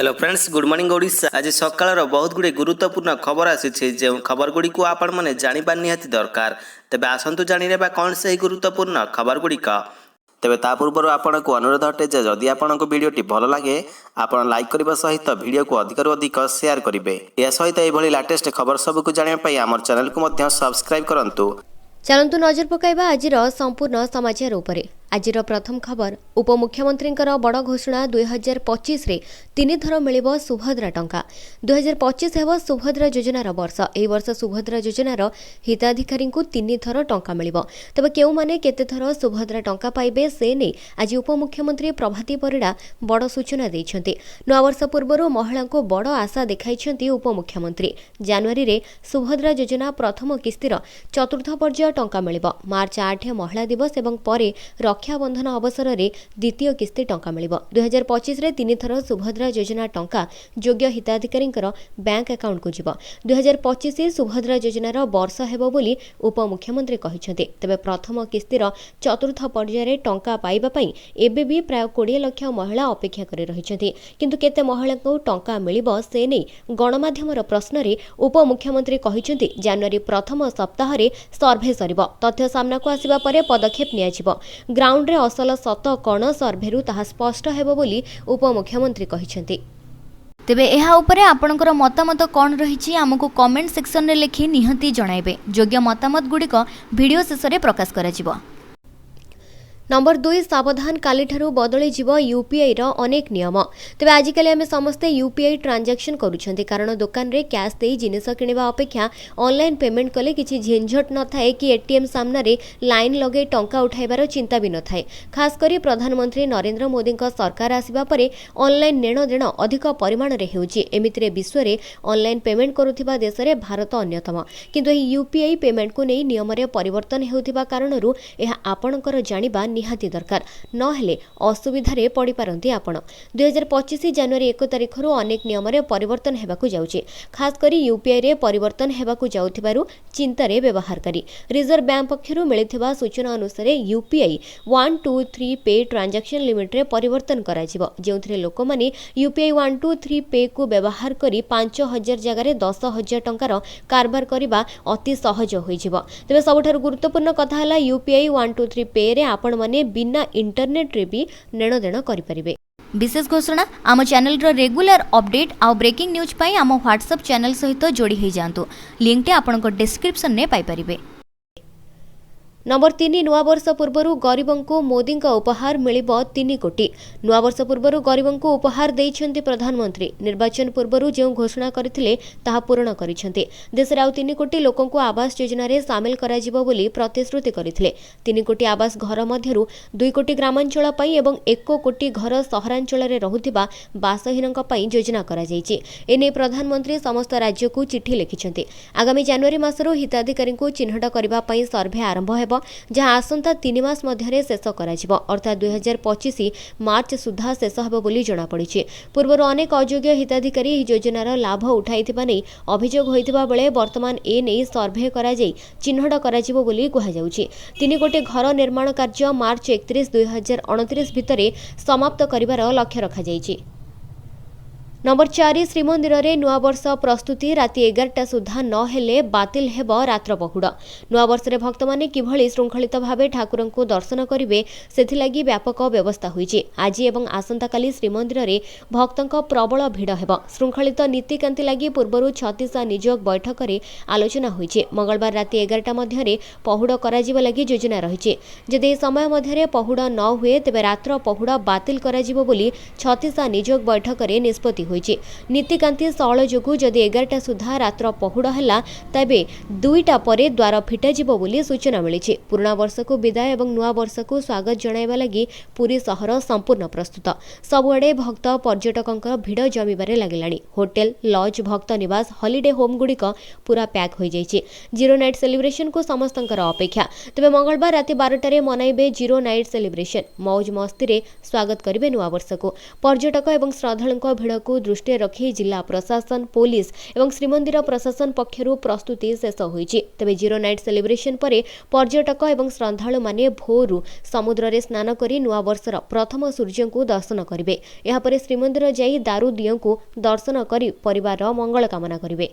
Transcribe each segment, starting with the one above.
Hello friends, good morning Odisha. ଆଜି ସକାଳର ବହୁତ ଗୁଡ଼ିଏ ଗୁରୁତ୍ୱପୂର୍ଣ୍ଣ ଖବର ଆସିଛି, ଯେଉଁ ଖବରଗୁଡ଼ିକୁ ଆପଣମାନେ ଜାଣିବା ନିହାତି ଦରକାର। ତେବେ ଆସନ୍ତୁ ଜାଣିନେବା କ'ଣ ସେହି ଗୁରୁତ୍ୱପୂର୍ଣ୍ଣ ଖବରଗୁଡ଼ିକ। ତେବେ ତା ପୂର୍ବରୁ ଆପଣଙ୍କୁ ଅନୁରୋଧ ଅଟେ ଯେ ଯଦି ଆପଣଙ୍କୁ ଭିଡ଼ିଓଟି ଭଲ ଲାଗେ, ଆପଣ ଲାଇକ୍ କରିବା ସହିତ ଭିଡ଼ିଓକୁ ଅଧିକରୁ ଅଧିକ ସେୟାର କରିବେ। ଏହା ସହିତ ଏଭଳି ଲାଟେଷ୍ଟ ଖବର ସବୁକୁ ଜାଣିବା ପାଇଁ ଆମର ଚ୍ୟାନେଲକୁ ମଧ୍ୟ ସବସ୍କ୍ରାଇବ୍ କରନ୍ତୁ। ଚାଲନ୍ତୁ ନଜର ପକାଇବା ଆଜିର ସମ୍ପୂର୍ଣ୍ଣ ସମାଚାର ଉପରେ। ଆଜିର ପ୍ରଥମ ଖବର, ଉପମୁଖ୍ୟମନ୍ତ୍ରୀଙ୍କର ବଡ଼ ଘୋଷଣା, 2025ରେ ତିନିଥର ମିଳିବ ସୁଭଦ୍ରା ଟଙ୍କା। 2025 ହେବ ସୁଭଦ୍ରା ଯୋଜନାର ବର୍ଷ। ଏହି ବର୍ଷ ସୁଭଦ୍ରା ଯୋଜନାର ହିତାଧିକାରୀଙ୍କୁ ତିନିଥର ଟଙ୍କା ମିଳିବ। ତେବେ କେଉଁମାନେ କେତେଥର ସୁଭଦ୍ରା ଟଙ୍କା ପାଇବେ, ସେ ନେଇ ଆଜି ଉପମୁଖ୍ୟମନ୍ତ୍ରୀ ପ୍ରଭାତୀ ପରିଡ଼ା ବଡ଼ ସୂଚନା ଦେଇଛନ୍ତି। ନୂଆବର୍ଷ ପୂର୍ବରୁ ମହିଳାଙ୍କୁ ବଡ଼ ଆଶା ଦେଖାଇଛନ୍ତି ଉପମୁଖ୍ୟମନ୍ତ୍ରୀ। ଜାନୁଆରୀରେ ସୁଭଦ୍ରା ଯୋଜନା ପ୍ରଥମ କିସ୍ତିର ଚତୁର୍ଥ ପର୍ଯ୍ୟାୟ ଟଙ୍କା ମିଳିବ। ମାର୍ଚ୍ଚ 8 ମହିଳା ଦିବସ ଏବଂ ପରେ ରକ୍ଷାବନ୍ଧନ ଅବସରରେ ଦ୍ୱିତୀୟ କିସ୍ତି ଟଙ୍କା ମିଳିବ। 2025ରେ ତିନିଥର ସୁଭଦ୍ରା ଯୋଜନା ଟଙ୍କା ଯୋଗ୍ୟ ହିତାଧିକାରୀଙ୍କର ବ୍ୟାଙ୍କ ଆକାଉଣ୍ଟକୁ ଯିବ। 2025 ସୁଭଦ୍ରା ଯୋଜନାର ବର୍ଷ ହେବ ବୋଲି ଉପମୁଖ୍ୟମନ୍ତ୍ରୀ କହିଛନ୍ତି। ତେବେ ପ୍ରଥମ କିସ୍ତିର ଚତୁର୍ଥ ପର୍ଯ୍ୟାୟରେ ଟଙ୍କା ପାଇବା ପାଇଁ ଏବେ ବି ପ୍ରାୟ 20 ଲକ୍ଷ ମହିଳା ଅପେକ୍ଷା କରି ରହିଛନ୍ତି। କିନ୍ତୁ କେତେ ମହିଳାଙ୍କୁ ଟଙ୍କା ମିଳିବ, ସେ ନେଇ ଗଣମାଧ୍ୟମର ପ୍ରଶ୍ନରେ ଉପମୁଖ୍ୟମନ୍ତ୍ରୀ କହିଛନ୍ତି, ଜାନୁଆରୀ ପ୍ରଥମ ସପ୍ତାହରେ ସର୍ଭେ ସରିବ। ତଥ୍ୟ ସାମ୍ନାକୁ ଆସିବା ପରେ ପଦକ୍ଷେପ ନିଆଯିବ। ଗ୍ରାଉଣ୍ଡରେ ଅସଲ ସତ କ'ଣ, ସର୍ଭେରୁ ତାହା ସ୍ପଷ୍ଟ ହେବ ବୋଲି ଉପମୁଖ୍ୟମନ୍ତ୍ରୀ କହିଛନ୍ତି। ତେବେ ଏହା ଉପରେ ଆପଣଙ୍କର ମତାମତ କ'ଣ ରହିଛି, ଆମକୁ କମେଣ୍ଟ ସେକ୍ସନରେ ଲେଖି ନିହାତି ଜଣାଇବେ। ଯୋଗ୍ୟ ମତାମତ ଗୁଡ଼ିକ ଭିଡ଼ିଓ ଶେଷରେ ପ୍ରକାଶ କରାଯିବ। ନମ୍ବର 2, ସାବଧାନ, କାଲିଠାରୁ ବଦଳିଯିବ ୟୁପିଆଇର ଅନେକ ନିୟମ। ତେବେ ଆଜିକାଲି ଆମେ ସମସ୍ତେ ୟୁପିଆଇ ଟ୍ରାଞ୍ଜାକ୍ସନ୍ କରୁଛନ୍ତି, କାରଣ ଦୋକାନରେ କ୍ୟାସ୍ ଦେଇ ଜିନିଷ କିଣିବା ଅପେକ୍ଷା ଅନଲାଇନ୍ ପେମେଣ୍ଟ କଲେ କିଛି ଝିନଝଟ ନଥାଏ କି ଏଟିଏମ୍ ସାମ୍ନାରେ ଲାଇନ୍ ଲଗାଇ ଟଙ୍କା ଉଠାଇବାର ଚିନ୍ତା ବି ନଥାଏ। ଖାସ୍ କରି ପ୍ରଧାନମନ୍ତ୍ରୀ ନରେନ୍ଦ୍ର ମୋଦିଙ୍କ ସରକାର ଆସିବା ପରେ ଅନଲାଇନ୍ ନେଣଦେଣ ଅଧିକ ପରିମାଣରେ ହେଉଛି। ଏମିତିରେ ବିଶ୍ୱରେ ଅନଲାଇନ୍ ପେମେଣ୍ଟ କରୁଥିବା ଦେଶରେ ଭାରତ ଅନ୍ୟତମ। କିନ୍ତୁ ଏହି ୟୁପିଆଇ ପେମେଣ୍ଟକୁ ନେଇ ନିୟମରେ ପରିବର୍ତ୍ତନ ହେଉଥିବା କାରଣରୁ ଏହା ଆପଣଙ୍କର ଜାଣିବା ନିହାତି ଦରକାର, ନହେଲେ ଅସୁବିଧାରେ ପଡ଼ିପାରନ୍ତି ଆପଣ। 2025 ଜାନୁଆରୀ 1 ତାରିଖରୁ ଅନେକ ନିୟମରେ ପରିବର୍ତ୍ତନ ହେବାକୁ ଯାଉଛି। ଖାସ୍ କରି ୟୁପିଆଇରେ ପରିବର୍ତ୍ତନ ହେବାକୁ ଯାଉଥିବାରୁ ଚିନ୍ତାରେ ବ୍ୟବହାରକାରୀ। ରିଜର୍ଭ ବ୍ୟାଙ୍କ ପକ୍ଷରୁ ମିଳିଥିବା ସୂଚନା ଅନୁସାରେ UPI 1 2 3 pay transaction ଲିମିଟ୍ରେ ପରିବର୍ତ୍ତନ କରାଯିବ, ଯେଉଁଥିରେ ଲୋକମାନେ ୟୁପିଆଇ 1 2 3 ପେକୁ ବ୍ୟବହାର କରି 5000 ଜାଗାରେ 10,000 ଟଙ୍କାର କାରବାର କରିବା ଅତି ସହଜ ହୋଇଯିବ। ତେବେ ସବୁଠାରୁ ଗୁରୁତ୍ୱପୂର୍ଣ୍ଣ କଥା ହେଲା, ୟୁପିଆଇ 1 2 3 ପେରେ ଆପଣମାନେ ବିନା ଇଣ୍ଟରନେଟ୍ରେ ବି ନେଣଦେଣ କରିପାରିବେ। ବିଶେଷ ଘୋଷଣା, ଆମ ଚ୍ୟାନେଲର ରେଗୁଲାର ଅପଡେଟ୍ ଆଉ ବ୍ରେକିଂ ନ୍ୟୁଜ୍ ପାଇଁ ଆମ ହ୍ୱାଟ୍ସଆପ୍ ଚ୍ୟାନେଲ ସହିତ ଯୋଡ଼ି ହୋଇଯାଆନ୍ତୁ। ଲିଙ୍କଟି ଆପଣଙ୍କ ଡିସ୍କ୍ରିପ୍ସନରେ ପାଇପାରିବେ। ନମ୍ବର 3, ନୂଆବର୍ଷ ପୂର୍ବରୁ ଗରିବଙ୍କୁ ମୋଦିଙ୍କ ଉପହାର, ମିଳିବ 3 କୋଟି। ନୂଆବର୍ଷ ପୂର୍ବରୁ ଗରିବଙ୍କୁ ଉପହାର ଦେଇଛନ୍ତି ପ୍ରଧାନମନ୍ତ୍ରୀ। ନିର୍ବାଚନ ପୂର୍ବରୁ ଯେଉଁ ଘୋଷଣା କରିଥିଲେ, ତାହା ପୂରଣ କରିଛନ୍ତି। ଦେଶରେ ଆଉ 3 କୋଟି ଲୋକଙ୍କୁ ଆବାସ ଯୋଜନାରେ ସାମିଲ କରାଯିବ ବୋଲି ପ୍ରତିଶ୍ରୁତି କରିଥିଲେ। 3 କୋଟି ଆବାସ ଘର ମଧ୍ୟରୁ 2 କୋଟି ଗ୍ରାମାଞ୍ଚଳ ପାଇଁ ଏବଂ 1 କୋଟି ଘର ସହରାଞ୍ଚଳରେ ରହୁଥିବା ବାସହୀନଙ୍କ ପାଇଁ ଯୋଜନା କରାଯାଇଛି। ଏନେଇ ପ୍ରଧାନମନ୍ତ୍ରୀ ସମସ୍ତ ରାଜ୍ୟକୁ ଚିଠି ଲେଖିଛନ୍ତି। ଆଗାମୀ ଜାନୁଆରୀ ମାସରୁ ହିତାଧିକାରୀଙ୍କୁ ଚିହ୍ନଟ କରିବା ପାଇଁ ସର୍ଭେ ଆରମ୍ଭ ହେବ, ଯାହା ଆସନ୍ତା 3 ମାସ ମଧ୍ୟରେ ଶେଷ କରାଯିବ। ଅର୍ଥାତ୍ 2025 ମାର୍ଚ୍ଚ ସୁଦ୍ଧା ଶେଷ ହେବ ବୋଲି ଜଣାପଡ଼ିଛି। ପୂର୍ବରୁ ଅନେକ ଅଯୋଗ୍ୟ ହିତାଧିକାରୀ ଏହି ଯୋଜନାର ଲାଭ ଉଠାଇଥିବା ନେଇ ଅଭିଯୋଗ ହୋଇଥିବା ବେଳେ ବର୍ତ୍ତମାନ ଏ ନେଇ ସର୍ଭେ କରାଯାଇ ଚିହ୍ନଟ କରାଯିବ ବୋଲି କୁହାଯାଉଛି। 3 କୋଟି ଘର ନିର୍ମାଣ କାର୍ଯ୍ୟ ମାର୍ଚ୍ଚ 31, 2029 ଭିତରେ ସମାପ୍ତ କରିବାର ଲକ୍ଷ୍ୟ ରଖାଯାଇଛି। ନମ୍ବର 4, ଶ୍ରୀମନ୍ଦିରରେ ନୂଆବର୍ଷ ପ୍ରସ୍ତୁତି, ରାତି 11ଟା ସୁଦ୍ଧା ନହେଲେ ବାତିଲ ହେବ ରାତ୍ର ପହୁଡ଼। ନୂଆବର୍ଷରେ ଭକ୍ତମାନେ କିଭଳି ଶୃଙ୍ଖଳିତ ଭାବେ ଠାକୁରଙ୍କୁ ଦର୍ଶନ କରିବେ, ସେଥିଲାଗି ବ୍ୟାପକ ବ୍ୟବସ୍ଥା ହୋଇଛି। ଆଜି ଏବଂ ଆସନ୍ତାକାଲି ଶ୍ରୀମନ୍ଦିରରେ ଭକ୍ତଙ୍କ ପ୍ରବଳ ଭିଡ଼ ହେବ। ଶୃଙ୍ଖଳିତ ନୀତିକାନ୍ତି ଲାଗି ପୂର୍ବରୁ ଛତିଶା ନିଯୋଗ ବୈଠକରେ ଆଲୋଚନା ହୋଇଛି। ମଙ୍ଗଳବାର ରାତି 11ଟା ମଧ୍ୟରେ ପହୁଡ଼ କରାଯିବା ଲାଗି ଯୋଜନା ରହିଛି। ଯଦି ଏହି ସମୟ ମଧ୍ୟରେ ପହୁଡ଼ ନ ହୁଏ, ତେବେ ରାତ୍ର ପହୁଡ଼ ବାତିଲ କରାଯିବ ବୋଲି ଛତିଶା ନିଯୋଗ ବୈଠକରେ ନିଷ୍ପତ୍ତି ହୋଇଛି। ନୀତିକାନ୍ତି ସଅଳ ଯୋଗୁଁ ଯଦି 11ଟା ସୁଦ୍ଧା ରାତ୍ର ପହୁଡ଼ ହେଲା, ତେବେ 2ଟା ପରେ ଦ୍ୱାର ଫିଟାଯିବ ବୋଲି ସୂଚନା ମିଳିଛି। ପୁରୁଣା ବର୍ଷକୁ ବିଦାୟ ଏବଂ ନୂଆ ବର୍ଷକୁ ସ୍ୱାଗତ ଜଣାଇବା ଲାଗି ପୁରୀ ସହର ସମ୍ପୂର୍ଣ୍ଣ ପ୍ରସ୍ତୁତ। ସବୁଆଡ଼େ ଭକ୍ତ ପର୍ଯ୍ୟଟକଙ୍କ ଭିଡ଼ ଜମିବାରେ ଲାଗିଲାଣି। ହୋଟେଲ, ଲଜ୍, ଭକ୍ତ ନିବାସ, ହଲିଡେ ହୋମ୍ଗୁଡ଼ିକ ପୁରା ପ୍ୟାକ୍ ହୋଇଯାଇଛି। ଜିରୋ ନାଇଟ୍ ସେଲିବ୍ରେସନକୁ ସମସ୍ତଙ୍କର ଅପେକ୍ଷା। ତେବେ ମଙ୍ଗଳବାର ରାତି 12ଟାରେ ମନାଇବେ ଜିରୋ ନାଇଟ୍ ସେଲିବ୍ରେସନ। ମୌଜ ମସ୍ତିରେ ସ୍ୱାଗତ କରିବେ ନୂଆବର୍ଷକୁ। ପର୍ଯ୍ୟଟକ ଏବଂ ଶ୍ରଦ୍ଧାଳୁଙ୍କ ଭିଡ଼କୁ ଦୃଷ୍ଟିରେ ରଖି ଜିଲ୍ଲା ପ୍ରଶାସନ, ପୋଲିସ ଏବଂ ଶ୍ରୀମନ୍ଦିର ପ୍ରଶାସନ ପକ୍ଷରୁ ପ୍ରସ୍ତୁତି ଶେଷ ହୋଇଛି। ତେବେ ଜିରୋ ନାଇଟ୍ ସେଲିବ୍ରେସନ ପରେ ପର୍ଯ୍ୟଟକ ଏବଂ ଶ୍ରଦ୍ଧାଳୁମାନେ ଭୋରରୁ ସମୁଦ୍ରରେ ସ୍ନାନ କରି ନୂଆବର୍ଷର ପ୍ରଥମ ସୂର୍ଯ୍ୟଙ୍କୁ ଦର୍ଶନ କରିବେ। ଏହାପରେ ଶ୍ରୀମନ୍ଦିର ଯାଇ ଦାରୁଦିଅଁଙ୍କୁ ଦର୍ଶନ କରି ପରିବାରର ମଙ୍ଗଳ କାମନା କରିବେ।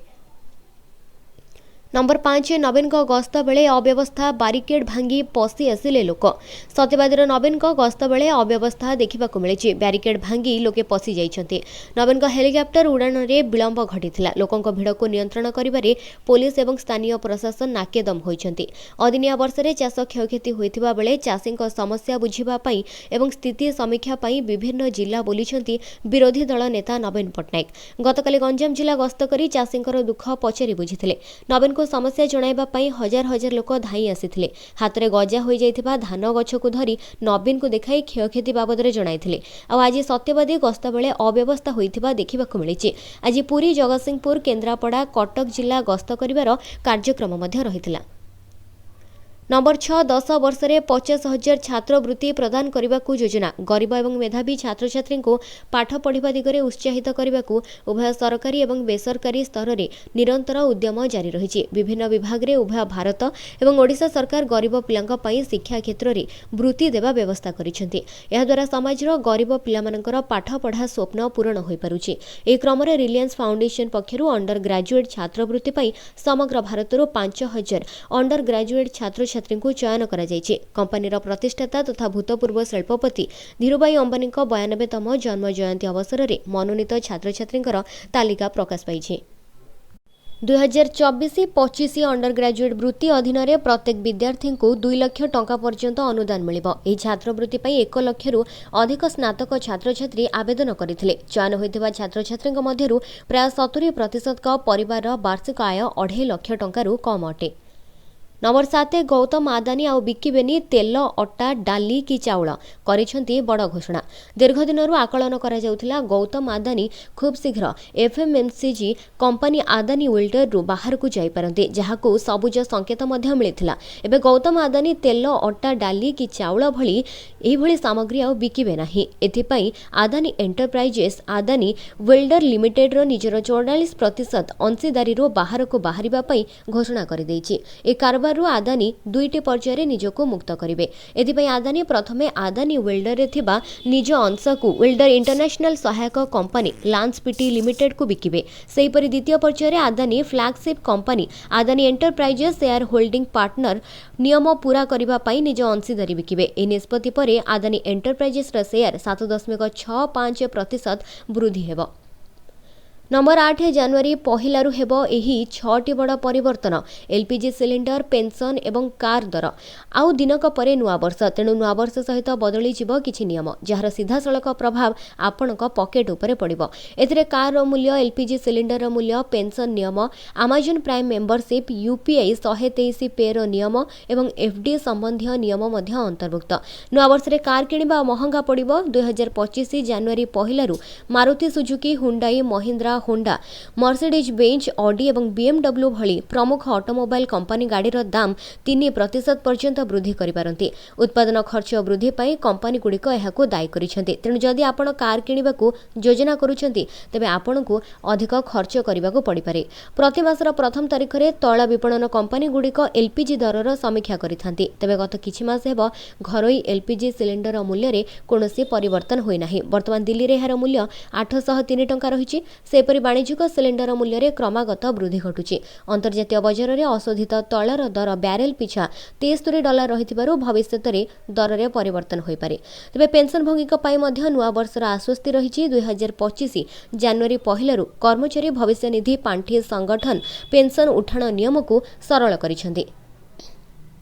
ନମ୍ବର 5, ନବୀନଙ୍କ ଗସ୍ତ ବେଳେ ଅବ୍ୟବସ୍ଥା, ବାରିକେଡ୍ ଭାଙ୍ଗି ପଶି ଆସିଲେ ଲୋକ। ସତ୍ୟବାଦୀର ନବୀନଙ୍କ ଗସ୍ତ ବେଳେ ଅବ୍ୟବସ୍ଥା ଦେଖିବାକୁ ମିଳିଛି। ବ୍ୟାରିକେଡ୍ ଭାଙ୍ଗି ଲୋକେ ପଶି ଯାଇଛନ୍ତି। ନବୀନଙ୍କ ହେଲିକପ୍ଟର ଉଡ଼ାଣରେ ବିଳମ୍ବ ଘଟିଥିଲା। ଲୋକଙ୍କ ଭିଡ଼କୁ ନିୟନ୍ତ୍ରଣ କରିବାରେ ପୋଲିସ ଏବଂ ସ୍ଥାନୀୟ ପ୍ରଶାସନ ନାକେଦମ ହୋଇଛନ୍ତି। ଅଦିନିଆ ବର୍ଷାରେ ଚାଷ କ୍ଷୟକ୍ଷତି ହୋଇଥିବା ବେଳେ ଚାଷୀଙ୍କ ସମସ୍ୟା ବୁଝିବା ପାଇଁ ଏବଂ ସ୍ଥିତି ସମୀକ୍ଷା ପାଇଁ ବିଭିନ୍ନ ଜିଲ୍ଲା ବୁଲିଛନ୍ତି ବିରୋଧୀ ଦଳ ନେତା ନବୀନ ପଟ୍ଟନାୟକ। ଗତକାଲି ଗଞ୍ଜାମ ଜିଲ୍ଲା ଗସ୍ତ କରି ଚାଷୀଙ୍କର ଦୁଃଖ ପଚାରି ବୁଝିଥିଲେ। ନବୀନଙ୍କୁ ସମସ୍ୟା ଜଣାଇବା ପାଇଁ ହଜାର ହଜାର ଲୋକ ଧାଇଁ ଆସିଥିଲେ। ହାତରେ ଗଜା ହୋଇଯାଇଥିବା ଧାନ ଗଛକୁ ଧରି ନବୀନଙ୍କୁ ଦେଖାଇ କ୍ଷୟକ୍ଷତି ବାବଦରେ ଜଣାଇଥିଲେ। ଆଉ ଆଜି ସତ୍ୟବାଦୀ ଗସ୍ତ ବେଳେ ଅବ୍ୟବସ୍ଥା ହୋଇଥିବା ଦେଖିବାକୁ ମିଳିଛି। ଆଜି ପୁରୀ, ଜଗତସିଂହପୁର, କେନ୍ଦ୍ରାପଡ଼ା, କଟକ ଜିଲ୍ଲା ଗସ୍ତ କରିବାର କାର୍ଯ୍ୟକ୍ରମ ମଧ୍ୟ ରହିଥିଲା। ନମ୍ବର 6, 10 ବର୍ଷରେ 50,000 ଛାତ୍ରବୃତ୍ତି ପ୍ରଦାନ କରିବାକୁ ଯୋଜନା। ଗରିବ ଏବଂ ମେଧାବୀ ଛାତ୍ରଛାତ୍ରୀଙ୍କୁ ପାଠ ପଢ଼ିବା ଦିଗରେ ଉତ୍ସାହିତ କରିବାକୁ ଉଭୟ ସରକାରୀ ଏବଂ ବେସରକାରୀ ସ୍ତରରେ ନିରନ୍ତର ଉଦ୍ୟମ ଜାରି ରହିଛି। ବିଭିନ୍ନ ବିଭାଗରେ ଉଭୟ ଭାରତ ଏବଂ ଓଡ଼ିଶା ସରକାର ଗରିବ ପିଲାଙ୍କ ପାଇଁ ଶିକ୍ଷା କ୍ଷେତ୍ରରେ ବୃତ୍ତି ଦେବା ବ୍ୟବସ୍ଥା କରିଛନ୍ତି। ଏହାଦ୍ୱାରା ସମାଜର ଗରିବ ପିଲାମାନଙ୍କର ପାଠପଢ଼ା ସ୍ୱପ୍ନ ପୂରଣ ହୋଇପାରୁଛି। ଏହି କ୍ରମରେ ରିଲାଏନ୍ସ ଫାଉଣ୍ଡେସନ ପକ୍ଷରୁ ଅଣ୍ଡର ଗ୍ରାଜୁଏଟ୍ ଛାତ୍ରବୃତ୍ତି ପାଇଁ ସମଗ୍ର ଭାରତରୁ 5000 ଅଣ୍ଡର ଗ୍ରାଜୁଏଟ୍ ଛାତ୍ରଛାତ୍ରୀଙ୍କୁ ଚୟନ କରାଯାଇଛି। କମ୍ପାନୀର ପ୍ରତିଷ୍ଠାତା ତଥା ଭୂତପୂର୍ବ ଶିଳ୍ପପତି ଧୀରୁଭାଇ ଅମ୍ବାନୀଙ୍କ 92ତମ ଜନ୍ମ ଜୟନ୍ତୀ ଅବସରରେ ମନୋନୀତ ଛାତ୍ରଛାତ୍ରୀଙ୍କର ତାଲିକା ପ୍ରକାଶ ପାଇଛି। 2024-25 ଅଣ୍ଡର ଗ୍ରାଜୁଏଟ୍ ବୃତ୍ତି ଅଧୀନରେ ପ୍ରତ୍ୟେକ ବିଦ୍ୟାର୍ଥୀଙ୍କୁ 2 ଲକ୍ଷ ଟଙ୍କା ପର୍ଯ୍ୟନ୍ତ ଅନୁଦାନ ମିଳିବ। ଏହି ଛାତ୍ରବୃତ୍ତି ପାଇଁ 1 ଲକ୍ଷରୁ ଅଧିକ ସ୍ନାତକ ଛାତ୍ରଛାତ୍ରୀ ଆବେଦନ କରିଥିଲେ। ଚୟନ ହୋଇଥିବା ଛାତ୍ରଛାତ୍ରୀଙ୍କ ମଧ୍ୟରୁ ପ୍ରାୟ 70 ପ୍ରତିଶତଙ୍କ ପରିବାରର ବାର୍ଷିକ ଆୟ 2.5 ଲକ୍ଷ ଟଙ୍କାରୁ କମ୍ ଅଟେ। ନମ୍ବର 7, ଗୌତମ ଆଦାନୀ ଆଉ ବିକିବେନି ତେଲ, ଅଟା, ଡାଲି କି ଚାଉଳ, କରିଛନ୍ତି ବଡ଼ ଘୋଷଣା। ଦୀର୍ଘଦିନରୁ ଆକଳନ କରାଯାଉଥିଲା, ଗୌତମ ଆଦାନୀ ଖୁବ୍ ଶୀଘ୍ର ଏଫ୍ଏମ୍ସିଜି କମ୍ପାନୀ ଆଦାନୀ ୱିଲ୍ଡରରୁ ବାହାରକୁ ଯାଇପାରନ୍ତି, ଯାହାକୁ ସବୁଜ ସଙ୍କେତ ମଧ୍ୟ ମିଳିଥିଲା। ଏବେ ଗୌତମ ଆଦାନୀ ତେଲ, ଅଟା, ଡାଲି କି ଚାଉଳ ଭଳି ଏହିଭଳି ସାମଗ୍ରୀ ଆଉ ବିକିବେ ନାହିଁ। ଏଥିପାଇଁ ଆଦାନୀ ଏଣ୍ଟରପ୍ରାଇଜେସ୍ ଆଦାନୀ ୱିଲ୍ଡର ଲିମିଟେଡ୍ର ନିଜର 44% ଅଂଶୀଦାରୀରୁ ବାହାରକୁ ବାହାରିବା ପାଇଁ ଘୋଷଣା କରିଦେଇଛି। ଏହି କାରବାରରୁ ଆଦାନୀ ଦୁଇଟି ପର୍ଯ୍ୟାୟରେ ନିଜକୁ ମୁକ୍ତ କରିବେ। ଏଥିପାଇଁ ଆଦାନୀ ପ୍ରଥମେ ଆଦାନୀ ୱିଲ୍ଡରରେ ଥିବା ନିଜ ଅଂଶକୁ ୱିଲ୍ଡର ଇଣ୍ଟରନ୍ୟାସନାଲ ସହାୟକ କମ୍ପାନୀ ଲାନ୍ସ ପିଟି ଲିମିଟେଡ୍କୁ ବିକିବେ। ସେହିପରି ଦ୍ୱିତୀୟ ପର୍ଯ୍ୟାୟରେ Adani flagship company Adani enterprises share holding pattern ନିୟମ ପୂରା କରିବା ପାଇଁ ନିଜ ଅଂଶୀଦାରୀ ବିକିବେ। ଏହି ନିଷ୍ପତ୍ତି ପରେ ଆଦାନୀ ଏଣ୍ଟରପ୍ରାଇଜେସ୍ର ସେୟାର 7.65% ବୃଦ୍ଧି ହେବ। ନମ୍ବର 8, ଜାନୁଆରୀ 1ରୁ ହେବ ଏହି ଛଅଟି ବଡ଼ ପରିବର୍ତ୍ତନ, ଏଲ୍ପିଜି ସିଲିଣ୍ଡର, ପେନ୍ସନ୍ ଏବଂ କାର୍ ଦର। ଆଉ ଦିନକ ପରେ ନୂଆବର୍ଷ। ତେଣୁ ନୂଆବର୍ଷ ସହିତ ବଦଳିଯିବ କିଛି ନିୟମ, ଯାହାର ସିଧାସଳଖ ପ୍ରଭାବ ଆପଣଙ୍କ ପକେଟ୍ ଉପରେ ପଡ଼ିବ। ଏଥିରେ କାର୍ର ମୂଲ୍ୟ, ଏଲ୍ପିଜି ସିଲିଣ୍ଡରର ମୂଲ୍ୟ, ପେନ୍ସନ୍ ନିୟମ, ଆମାଜନ୍ ପ୍ରାଇମ୍ ମେମ୍ବରସିପ୍, ୟୁପିଆଇ 123 ପେର ନିୟମ ଏବଂ ଏଫ୍ଡି ସମ୍ବନ୍ଧୀୟ ନିୟମ ମଧ୍ୟ ଅନ୍ତର୍ଭୁକ୍ତ। ନୂଆବର୍ଷରେ କାର୍ କିଣିବା ମହଙ୍ଗା ପଡ଼ିବ। 2025 ଜାନୁଆରୀ 1ରୁ Maruti Suzuki, Hyundai, Mahindra Honda, Mercedes Benz, Audi ଏବଂ ବିଏମ୍ଡବ୍ଲ୍ୟୁ ଭଳି ପ୍ରମୁଖ ଅଟୋମୋବାଇଲ କମ୍ପାନୀ ଗାଡ଼ିର ଦାମ 3% ପର୍ଯ୍ୟନ୍ତ ବୃଦ୍ଧି କରିପାରନ୍ତି। ଉତ୍ପାଦନ ଖର୍ଚ୍ଚ ବୃଦ୍ଧି ପାଇଁ କମ୍ପାନୀଗୁଡ଼ିକ ଏହାକୁ ଦାୟୀ କରିଛନ୍ତି। ତେଣୁ ଯଦି ଆପଣ କାର୍ କିଣିବାକୁ ଯୋଜନା କରୁଛନ୍ତି, ତେବେ ଆପଣଙ୍କୁ ଅଧିକ ଖର୍ଚ୍ଚ କରିବାକୁ ପଡ଼ିପାରେ। ପ୍ରତି ମାସର ପ୍ରଥମ ତାରିଖରେ ତୈଳ ବିପଣନ କମ୍ପାନୀଗୁଡ଼ିକ ଏଲ୍ପିଜି ଦରର ସମୀକ୍ଷା କରିଥାନ୍ତି। ତେବେ ଗତ କିଛି ମାସ ହେବ ଘରୋଇ ଏଲ୍ପିଜି ସିଲିଣ୍ଡର ମୂଲ୍ୟରେ କୌଣସି ପରିବର୍ତ୍ତନ ହୋଇନାହିଁ। ବର୍ତ୍ତମାନ ଦିଲ୍ଲୀରେ ଏହାର ମୂଲ୍ୟ 803 ଟଙ୍କା ରହିଛି। ସେହିପରି ବାଣିଜ୍ୟିକ ସିଲିଣ୍ଡର ମୂଲ୍ୟରେ କ୍ରମାଗତ ବୃଦ୍ଧି ଘଟୁଛି। ଅନ୍ତର୍ଜାତୀୟ ବଜାରରେ ଅଶୋଧିତ ତୈଳର ଦର ବ୍ୟାରେଲ ପିଛା 73 ଡଲାର ରହିଥିବାରୁ ଭବିଷ୍ୟତରେ ଦରରେ ପରିବର୍ତ୍ତନ ହୋଇପାରେ। ତେବେ ପେନ୍ସନଭୋଗୀଙ୍କ ପାଇଁ ମଧ୍ୟ ନୂଆବର୍ଷର ଆଶ୍ୱସ୍ତି ରହିଛି। 2025 ଜାନୁଆରୀ 1ରୁ କର୍ମଚାରୀ ଭବିଷ୍ୟ ନିଧି ପାଣ୍ଠି ସଂଗଠନ ପେନ୍ସନ ଉଠାଣ ନିୟମକୁ ସରଳ କରିଛନ୍ତି।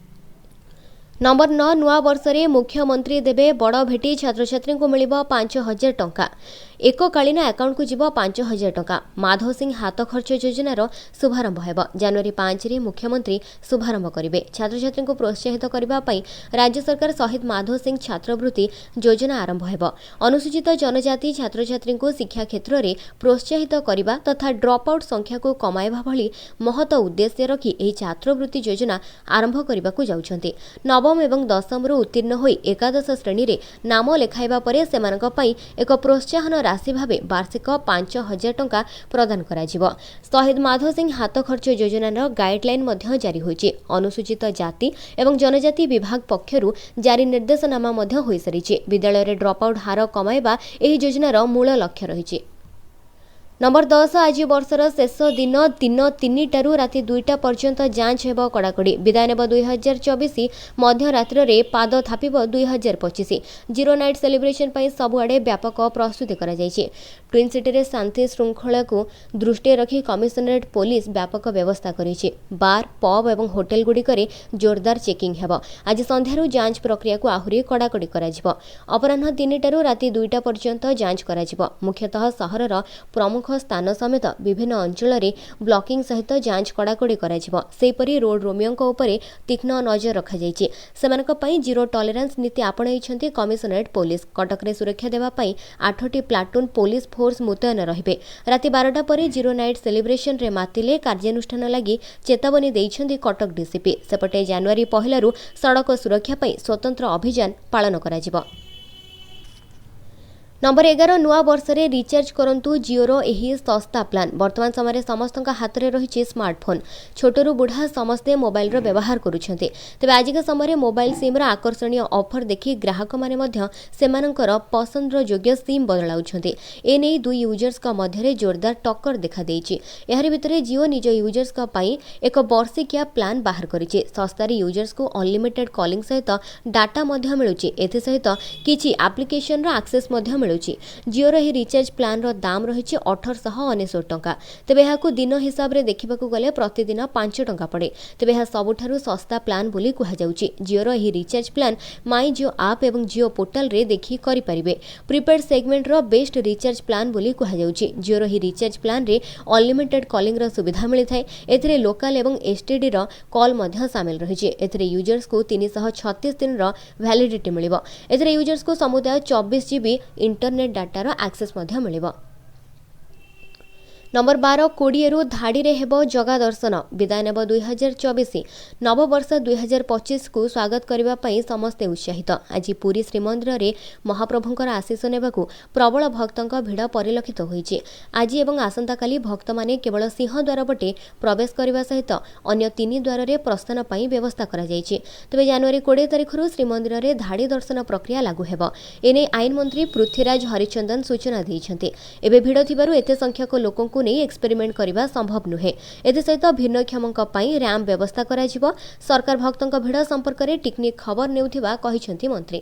ନମ୍ବର 9, ନୂଆ ବର୍ଷରେ ମୁଖ୍ୟମନ୍ତ୍ରୀ ଦେବେ ବଡ଼ ଭେଟି, ଛାତ୍ରଛାତ୍ରୀଙ୍କୁ ମିଳିବ 5000 ଟଙ୍କା। ଏକକାଳୀନ ଆକାଉଣ୍ଟକୁ ଯିବ 5000 ଟଙ୍କା। ମାଧବ ସିଂ ହାତ ଖର୍ଚ୍ଚ ଯୋଜନାର ଶୁଭାରମ୍ଭ ହେବ। ଜାନୁଆରୀ 5ରେ ମୁଖ୍ୟମନ୍ତ୍ରୀ ଶୁଭାରମ୍ଭ କରିବେ। ଛାତ୍ରଛାତ୍ରୀଙ୍କୁ ପ୍ରୋତ୍ସାହିତ କରିବା ପାଇଁ ରାଜ୍ୟ ସରକାର ଶହୀଦ ମାଧବ ସିଂ ଛାତ୍ରବୃତ୍ତି ଯୋଜନା ଆରମ୍ଭ ହେବ। ଅନୁସୂଚିତ ଜନଜାତି ଛାତ୍ରଛାତ୍ରୀଙ୍କୁ ଶିକ୍ଷା କ୍ଷେତ୍ରରେ ପ୍ରୋତ୍ସାହିତ କରିବା ତଥା ଡ୍ରପ୍ ଆଉଟ୍ ସଂଖ୍ୟାକୁ କମାଇବା ଭଳି ମହତ ଉଦ୍ଦେଶ୍ୟ ରଖି ଏହି ଛାତ୍ରବୃତ୍ତି ଯୋଜନା ଆରମ୍ଭ କରିବାକୁ ଯାଉଛନ୍ତି। ନବମ ଏବଂ ଦଶମରୁ ଉତ୍ତୀର୍ଣ୍ଣ ହୋଇ ଏକାଦଶ ଶ୍ରେଣୀରେ ନାମ ଲେଖାଇବା ପରେ ସେମାନଙ୍କ ପାଇଁ ଏକ ପ୍ରୋତ୍ସାହନ ରାଶି ଭାବେ ବାର୍ଷିକ 5000 ଟଙ୍କା ପ୍ରଦାନ କରାଯିବ। ଶହୀଦ ମାଧବ ସିଂ ହାତ ଖର୍ଚ୍ଚ ଯୋଜନାର ଗାଇଡଲାଇନ୍ ମଧ୍ୟ ଜାରି ହୋଇଛି। ଅନୁସୂଚିତ ଜାତି ଏବଂ ଜନଜାତି ବିଭାଗ ପକ୍ଷରୁ ଜାରି ନିର୍ଦ୍ଦେଶନାମା ମଧ୍ୟ ହୋଇସାରିଛି। ବିଦ୍ୟାଳୟରେ ଡ୍ରପ୍ ଆଉଟ୍ ହାର କମାଇବା ଏହି ଯୋଜନାର ମୂଳ ଲକ୍ଷ୍ୟ ରହିଛି। ନମ୍ବର 10, ଆଜି ବର୍ଷର ଶେଷ ଦିନ। ଦିନ 3ଟାରୁ ରାତି 2ଟା ପର୍ଯ୍ୟନ୍ତ ଯାଞ୍ଚ ହେବ କଡ଼ାକଡ଼ି। ବିଦାୟ ନେବ 2024, ମଧ୍ୟରାତ୍ରରେ ପାଦ ଥାପିବ 2025। ଜିରୋ ନାଇଟ୍ ସେଲିବ୍ରେସନ୍ ପାଇଁ ସବୁଆଡ଼େ ବ୍ୟାପକ ପ୍ରସ୍ତୁତି କରାଯାଇଛି। ଟ୍ୱିନ୍ ସିଟିରେ ଶାନ୍ତି ଶୃଙ୍ଖଳାକୁ ଦୃଷ୍ଟିରେ ରଖି କମିଶନରେଟ୍ ପୋଲିସ ବ୍ୟାପକ ବ୍ୟବସ୍ଥା କରିଛି। ବାର୍, ପବ୍ ଏବଂ ହୋଟେଲଗୁଡ଼ିକରେ ଜୋରଦାର ଚେକିଂ ହେବ। ଆଜି ସନ୍ଧ୍ୟାରୁ ଯାଞ୍ଚ ପ୍ରକ୍ରିୟାକୁ ଆହୁରି କଡ଼ାକଡ଼ି କରାଯିବ। ଅପରାହ୍ନ 3ଟାରୁ ରାତି 2ଟା ପର୍ଯ୍ୟନ୍ତ ଯାଞ୍ଚ କରାଯିବ। ମୁଖ୍ୟତଃ ସହରର ପ୍ରମୁଖ ସ୍ଥାନ ସମେତ ବିଭିନ୍ନ ଅଞ୍ଚଳରେ ବ୍ଲକିଂ ସହିତ ଯାଞ୍ଚ କଡ଼ାକଡ଼ି କରାଯିବ। ସେହିପରି ରୋଡ୍ ରୋମିଓଙ୍କ ଉପରେ ତୀକ୍ଷ୍ଣ ନଜର ରଖାଯାଇଛି। ସେମାନଙ୍କ ପାଇଁ ଜିରୋ ଟଲେରାନ୍ସ ନୀତି ଆପଣାଇଛନ୍ତି କମିଶନରେଟ୍ ପୋଲିସ। କଟକରେ ସୁରକ୍ଷା ଦେବା ପାଇଁ 8ଟି ପ୍ଲାଟୁନ୍ ପୋଲିସ ଫୋର୍ସ ମୁତୟନ ରହିବେ। ରାତି 12ଟା ପରେ ଜିରୋ ନାଇଟ୍ ସେଲିବ୍ରେସନରେ ମାତିଲେ କାର୍ଯ୍ୟାନୁଷ୍ଠାନ ଲାଗି ଚେତାବନୀ ଦେଇଛନ୍ତି କଟକ ଡିସିପି। ସେପଟେ ଜାନୁଆରୀ 1ରୁ ସଡ଼କ ସୁରକ୍ଷା ପାଇଁ ସ୍ୱତନ୍ତ୍ର ଅଭିଯାନ ପାଳନ କରାଯିବ। ନମ୍ବର 11, ନୂଆ ବର୍ଷରେ ରିଚାର୍ଜ କରନ୍ତୁ ଜିଓର ଏହି ଶସ୍ତା ପ୍ଲାନ୍। ବର୍ତ୍ତମାନ ସମୟରେ ସମସ୍ତଙ୍କ ହାତରେ ରହିଛି ସ୍ମାର୍ଟଫୋନ୍। ଛୋଟରୁ ବୁଢ଼ା ସମସ୍ତେ ମୋବାଇଲର ବ୍ୟବହାର କରୁଛନ୍ତି। ତେବେ ଆଜିକା ସମୟରେ ମୋବାଇଲ ସିମ୍ର ଆକର୍ଷଣୀୟ ଅଫର ଦେଖି ଗ୍ରାହକମାନେ ମଧ୍ୟ ସେମାନଙ୍କର ପସନ୍ଦର ଯୋଗ୍ୟ ସିମ୍ ବଦଳାଉଛନ୍ତି। ଏନେଇ ଦୁଇ ୟୁଜର୍ସଙ୍କ ମଧ୍ୟରେ ଜୋରଦାର ଟକ୍କର ଦେଖାଦେଇଛି। ଏହାରି ଭିତରେ ଜିଓ ନିଜ ୟୁଜର୍ସଙ୍କ ପାଇଁ ଏକ ବର୍ଷିକିଆ ପ୍ଲାନ୍ ବାହାର କରିଛି। ଶସ୍ତାରେ ୟୁଜର୍ସଙ୍କୁ ଅନଲିମିଟେଡ୍ କଲିଂ ସହିତ ଡାଟା ମଧ୍ୟ ମିଳୁଛି। ଏଥିସହିତ କିଛି ଆପ୍ଲିକେସନର ଆକ୍ସେସ୍ ମଧ୍ୟ ମିଳୁଛି। ଜିଓର ଏହି ରିଚାର୍ଜ ପ୍ଲାନ୍ର ଦାମ ରହିଛି 1899 ଟଙ୍କା। ତେବେ ଏହାକୁ ଦିନ ହିସାବରେ ଦେଖିବାକୁ ଗଲେ ପ୍ରତିଦିନ 5 ଟଙ୍କା ପଡ଼େ। ତେବେ ଏହା ସବୁଠାରୁ ଶସ୍ତା ପ୍ଲାନ୍ ବୋଲି କୁହାଯାଉଛି। ଜିଓର ଏହି ରିଚାର୍ଜ ପ୍ଲାନ୍ ମାଇ ଜିଓ ଆପ୍ ଏବଂ ଜିଓ ପୋର୍ଟାଲରେ ଦେଖି କରିପାରିବେ। ପ୍ରିପେଡ୍ ସେଗମେଣ୍ଟର ବେଷ୍ଟ ରିଚାର୍ଜ ପ୍ଲାନ୍ ବୋଲି କୁହାଯାଉଛି। ଜିଓର ଏହି ରିଚାର୍ଜ ପ୍ଲାନ୍ରେ ଅନଲିମିଟେଡ୍ କଲିଂର ସୁବିଧା ମିଳିଥାଏ। ଏଥିରେ ଲୋକାଲ ଏବଂ ଏସ୍ଟିଡିର କଲ୍ ମଧ୍ୟ ସାମିଲ ରହିଛି। ଏଥିରେ ୟୁଜର୍ସଙ୍କୁ 336 ଦିନର ଭ୍ୟାଲିଡିଟି ମିଳିବ। ଏଥିରେ ୟୁଜର୍ସଙ୍କୁ ସମୁଦାୟ 24 ଜିବି ଇଣ୍ଟରନେଟ୍ ଡାଟାର ଆକ୍ସେସ୍ ମଧ୍ୟ ମିଳିବ। ନମ୍ବର 12, 20ରୁ ଧାଡ଼ିରେ ହେବ ଜଗା ଦର୍ଶନ। ବିଦାୟ ନେବ 2024, ନବବର୍ଷ 2025କୁ ସ୍ୱାଗତ କରିବା ପାଇଁ ସମସ୍ତେ ଉତ୍ସାହିତ। ଆଜି ପୁରୀ ଶ୍ରୀମନ୍ଦିରରେ ମହାପ୍ରଭୁଙ୍କର ଆଶିଷ ନେବାକୁ ପ୍ରବଳ ଭକ୍ତଙ୍କ ଭିଡ଼ ପରିଲକ୍ଷିତ ହୋଇଛି। ଆଜି ଏବଂ ଆସନ୍ତାକାଲି ଭକ୍ତମାନେ କେବଳ ସିଂହଦ୍ୱାର ପଟେ ପ୍ରବେଶ କରିବା ସହିତ ଅନ୍ୟ 3 ଦ୍ୱାରରେ ପ୍ରସ୍ଥାନ ପାଇଁ ବ୍ୟବସ୍ଥା କରାଯାଇଛି। ତେବେ ଜାନୁଆରୀ 20 ତାରିଖରୁ ଶ୍ରୀମନ୍ଦିରରେ ଧାଡ଼ି ଦର୍ଶନ ପ୍ରକ୍ରିୟା ଲାଗୁ ହେବ। ଏନେଇ ଆଇନ ମନ୍ତ୍ରୀ ପୃଥ୍ୱୀରାଜ ହରିଚନ୍ଦନ ସୂଚନା ଦେଇଛନ୍ତି। ଏବେ ଭିଡ଼ ଥିବାରୁ ଏତେ ସଂଖ୍ୟକ ଲୋକଙ୍କୁ ନେଇ ଏକ୍ସପେରିମେଣ୍ଟ କରିବା ସମ୍ଭବ ନୁହେଁ। ଏଥିସହିତ ଭିନ୍ନକ୍ଷମଙ୍କ ପାଇଁ ର୍ୟାମ୍ପ ବ୍ୟବସ୍ଥା କରାଯିବ। ସରକାର ଭକ୍ତଙ୍କ ଭିଡ଼ ସମ୍ପର୍କରେ ଟିକିନିଖି ଖବର ନେଉଥିବା କହିଛନ୍ତି ମନ୍ତ୍ରୀ।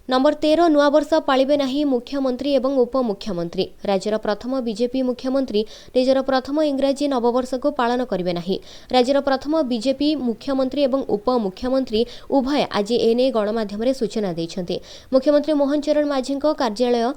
ନମ୍ବର 13, ନୂଆବର୍ଷ ପାଳିବେ ନାହିଁ ମୁଖ୍ୟମନ୍ତ୍ରୀ ଏବଂ ଉପମୁଖ୍ୟମନ୍ତ୍ରୀ। ରାଜ୍ୟର ପ୍ରଥମ ବିଜେପି ମୁଖ୍ୟମନ୍ତ୍ରୀ ନିଜର ପ୍ରଥମ ଇଂରାଜୀ ନବବର୍ଷକୁ ପାଳନ କରିବେ ନାହିଁ। ରାଜ୍ୟର ପ୍ରଥମ ବିଜେପି ମୁଖ୍ୟମନ୍ତ୍ରୀ ଏବଂ ଉପମୁଖ୍ୟମନ୍ତ୍ରୀ ଉଭୟ ଆଜି ଏନେଇ ଗଣମାଧ୍ୟମରେ ସୂଚନା ଦେଇଛନ୍ତି। ମୁଖ୍ୟମନ୍ତ୍ରୀ ମୋହନ ଚରଣ ମାଝୀଙ୍କ କାର୍ଯ୍ୟାଳୟ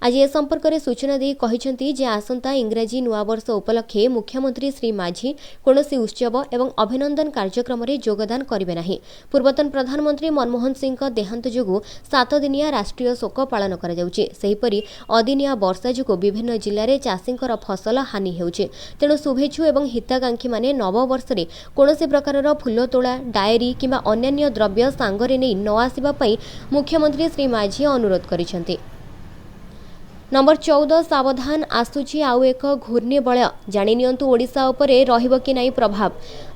ଆଜି ଏ ସମ୍ପର୍କରେ ସୂଚନା ଦେଇ କହିଛନ୍ତି ଯେ ଆସନ୍ତା ଇଂରାଜୀ ନୂଆବର୍ଷ ଉପଲକ୍ଷେ ମୁଖ୍ୟମନ୍ତ୍ରୀ ଶ୍ରୀ ମାଝୀ କୌଣସି ଉତ୍ସବ ଏବଂ ଅଭିନନ୍ଦନ କାର୍ଯ୍ୟକ୍ରମରେ ଯୋଗଦାନ କରିବେ ନାହିଁ। ପୂର୍ବତନ ପ୍ରଧାନମନ୍ତ୍ରୀ ମନମୋହନ ସିଂଙ୍କ ଦେହାନ୍ତ ଯୋଗୁଁ 7 ଦିନିଆ ରାଷ୍ଟ୍ରୀୟ ଶୋକ ପାଳନ କରାଯାଉଛି। ସେହିପରି ଅଦିନିଆ ବର୍ଷା ଯୋଗୁଁ ବିଭିନ୍ନ ଜିଲ୍ଲାରେ ଚାଷୀଙ୍କର ଫସଲ ହାନି ହେଉଛି। ତେଣୁ ଶୁଭେଚ୍ଛୁ ଏବଂ ହିତାକାଂକ୍ଷୀମାନେ ନବବର୍ଷରେ କୌଣସି ପ୍ରକାରର ଫୁଲତୋଳା, ଡାଏରୀ କିମ୍ବା ଅନ୍ୟାନ୍ୟ ଦ୍ରବ୍ୟ ସାଙ୍ଗରେ ନେଇ ନ ଆସିବା ପାଇଁ ମୁଖ୍ୟମନ୍ତ୍ରୀ ଶ୍ରୀ ମାଝୀ ଅନୁରୋଧ କରିଛନ୍ତି। ନମ୍ବର 14, ସାବଧାନ, ଆସୁଛି ଆଉ ଏକ ଘୂର୍ଣ୍ଣିବଳୟ। ଜାଣିନିଅନ୍ତୁ ଓଡ଼ିଶା ଉପରେ ରହିବ କି ନାହିଁ ପ୍ରଭାବ।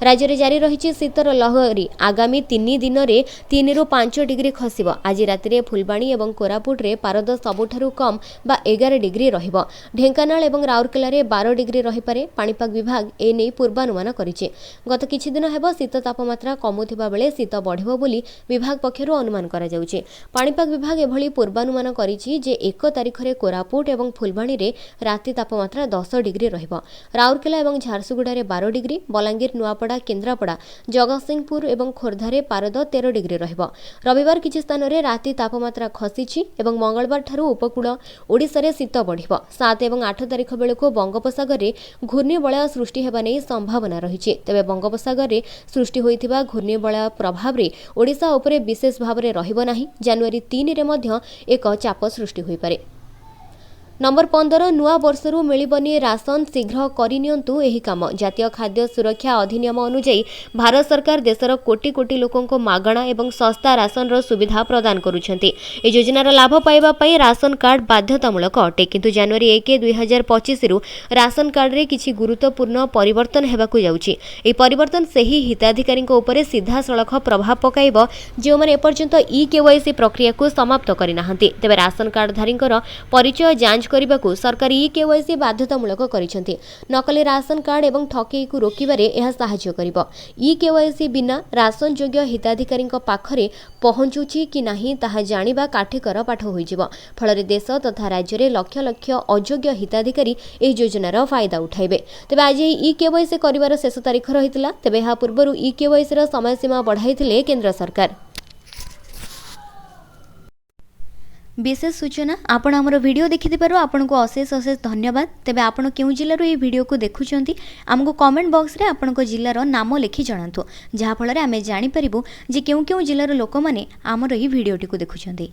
ରାଜ୍ୟରେ ଜାରି ରହିଛି ଶୀତର ଲହରୀ। ଆଗାମୀ 3 ଦିନରେ 3ରୁ 5 ଡିଗ୍ରୀ ଖସିବ। ଆଜି ରାତିରେ ଫୁଲବାଣୀ ଏବଂ କୋରାପୁଟରେ ପାରଦ ସବୁଠାରୁ କମ୍ ବା 11 ଡିଗ୍ରୀ ରହିବ। ଢେଙ୍କାନାଳ ଏବଂ ରାଉରକେଲାରେ 12 ଡିଗ୍ରୀ ରହିପାରେ। ପାଣିପାଗ ବିଭାଗ ଏନେଇ ପୂର୍ବାନୁମାନ କରିଛି। ଗତ କିଛିଦିନ ହେବ ଶୀତ ତାପମାତ୍ରା କମୁଥିବା ବେଳେ ଶୀତ ବଢ଼ିବ ବୋଲି ବିଭାଗ ପକ୍ଷରୁ ଅନୁମାନ କରାଯାଉଛି। ପାଣିପାଗ ବିଭାଗ ଏଭଳି ପୂର୍ବାନୁମାନ କରିଛି ଯେ 1 ତାରିଖରେ କୋରାପୁଟ ଏବଂ ଫୁଲବାଣୀରେ ରାତି ତାପମାତ୍ରା 10 ଡିଗ୍ରୀ ରହିବ। ରାଉରକେଲା ଏବଂ ଝାରସୁଗୁଡ଼ାରେ 12 ଡିଗ୍ରୀ, ବଲାଙ୍ଗୀର, ନୂଆପଡ଼ା, କେନ୍ଦ୍ରାପଡ଼ା, ଜଗତସିଂହପୁର ଏବଂ ଖୋର୍ଦ୍ଧାରେ ପାରଦ 13 ଡିଗ୍ରୀ ରହିବ। ରବିବାର କିଛି ସ୍ଥାନରେ ରାତି ତାପମାତ୍ରା ଖସିଛି ଏବଂ ମଙ୍ଗଳବାରଠାରୁ ଉପକୂଳ ଓଡ଼ିଶାରେ ଶୀତ ବଢ଼ିବ। 7 ଏବଂ 8 ତାରିଖ ବେଳକୁ ବଙ୍ଗୋପସାଗରରେ ଘୂର୍ଣ୍ଣିବଳୟ ସୃଷ୍ଟି ହେବା ନେଇ ସମ୍ଭାବନା ରହିଛି। ତେବେ ବଙ୍ଗୋପସାଗରରେ ସୃଷ୍ଟି ହୋଇଥିବା ଘୂର୍ଣ୍ଣିବଳୟ ପ୍ରଭାବରେ ଓଡ଼ିଶା ଉପରେ ବିଶେଷ ଭାବରେ ରହିବ ନାହିଁ। ଜାନୁଆରୀ 3ରେ ମଧ୍ୟ ଏକ ଚାପ ସୃଷ୍ଟି ହୋଇପାରେ। ନମ୍ବର 15, ନୂଆ ବର୍ଷରୁ ମିଳିବନି ରାସନ, ଶୀଘ୍ର କରିନିଅନ୍ତୁ ଏହି କାମ। ଜାତୀୟ ଖାଦ୍ୟ ସୁରକ୍ଷା ଅଧିନିୟମ ଅନୁଯାୟୀ ଭାରତ ସରକାର ଦେଶର କୋଟି କୋଟି ଲୋକଙ୍କୁ ମାଗଣା ଏବଂ ଶସ୍ତା ରାସନର ସୁବିଧା ପ୍ରଦାନ କରୁଛନ୍ତି। ଏହି ଯୋଜନାର ଲାଭ ପାଇବା ପାଇଁ ରାସନ କାର୍ଡ ବାଧ୍ୟତାମୂଳକ ଅଟେ। କିନ୍ତୁ ଜାନୁଆରୀ 1 2025ରୁ ରାସନ କାର୍ଡରେ କିଛି ଗୁରୁତ୍ୱପୂର୍ଣ୍ଣ ପରିବର୍ତ୍ତନ ହେବାକୁ ଯାଉଛି। ଏହି ପରିବର୍ତ୍ତନ ସେହି ହିତାଧିକାରୀଙ୍କ ଉପରେ ସିଧାସଳଖ ପ୍ରଭାବ ପକାଇବ ଯେଉଁମାନେ ଏପର୍ଯ୍ୟନ୍ତ ଇ କେୱାଇସି ପ୍ରକ୍ରିୟାକୁ ସମାପ୍ତ କରିନାହାନ୍ତି। ତେବେ ରାସନ କାର୍ଡଧାରୀଙ୍କର ପରିଚୟ ଯାଞ୍ଚ କରିବାକୁ ସରକାର ଇ କେୱାଇସି ବାଧ୍ୟତାମୂଳକ କରିଛନ୍ତି। ନକଲି ରାସନ କାର୍ଡ ଏବଂ ଠକେଇକୁ ରୋକିବାରେ ଏହା ସାହାଯ୍ୟ କରିବ। ଇ କେୱାଇସି ବିନା ରାସନ ଯୋଗ୍ୟ ହିତାଧିକାରୀଙ୍କ ପାଖରେ ପହଞ୍ଚୁଛି କି ନାହିଁ ତାହା ଜାଣିବା କାଠିକର ପାଠ ହୋଇଯିବ। ଫଳରେ ଦେଶ ତଥା ରାଜ୍ୟରେ ଲକ୍ଷ ଲକ୍ଷ ଅଯୋଗ୍ୟ ହିତାଧିକାରୀ ଏହି ଯୋଜନାର ଫାଇଦା ଉଠାଇବେ। ତେବେ ଆଜି ଏହି ଇ କେୱାଇସି କରିବାର ଶେଷ ତାରିଖ ରହିଥିଲା। ତେବେ ଏହା ପୂର୍ବରୁ ଇ କେୱାଇସିର ସମୟସୀମା ବଢ଼ାଇଥିଲେ କେନ୍ଦ୍ର ସରକାର। ବିଶେଷ ସୂଚନା, ଆପଣ ଆମର ଭିଡ଼ିଓ ଦେଖିଥିବାରୁ ଆପଣଙ୍କୁ ଅଶେଷ ଅଶେଷ ଧନ୍ୟବାଦ। ତେବେ ଆପଣ କେଉଁ ଜିଲ୍ଲାରୁ ଏହି ଭିଡ଼ିଓକୁ ଦେଖୁଛନ୍ତି, ଆମକୁ କମେଣ୍ଟ ବକ୍ସରେ ଆପଣଙ୍କ ଜିଲ୍ଲାର ନାମ ଲେଖି ଜଣାନ୍ତୁ, ଯାହାଫଳରେ ଆମେ ଜାଣିପାରିବୁ ଯେ କେଉଁ କେଉଁ ଜିଲ୍ଲାର ଲୋକମାନେ ଆମର ଏହି ଭିଡ଼ିଓଟିକୁ ଦେଖୁଛନ୍ତି।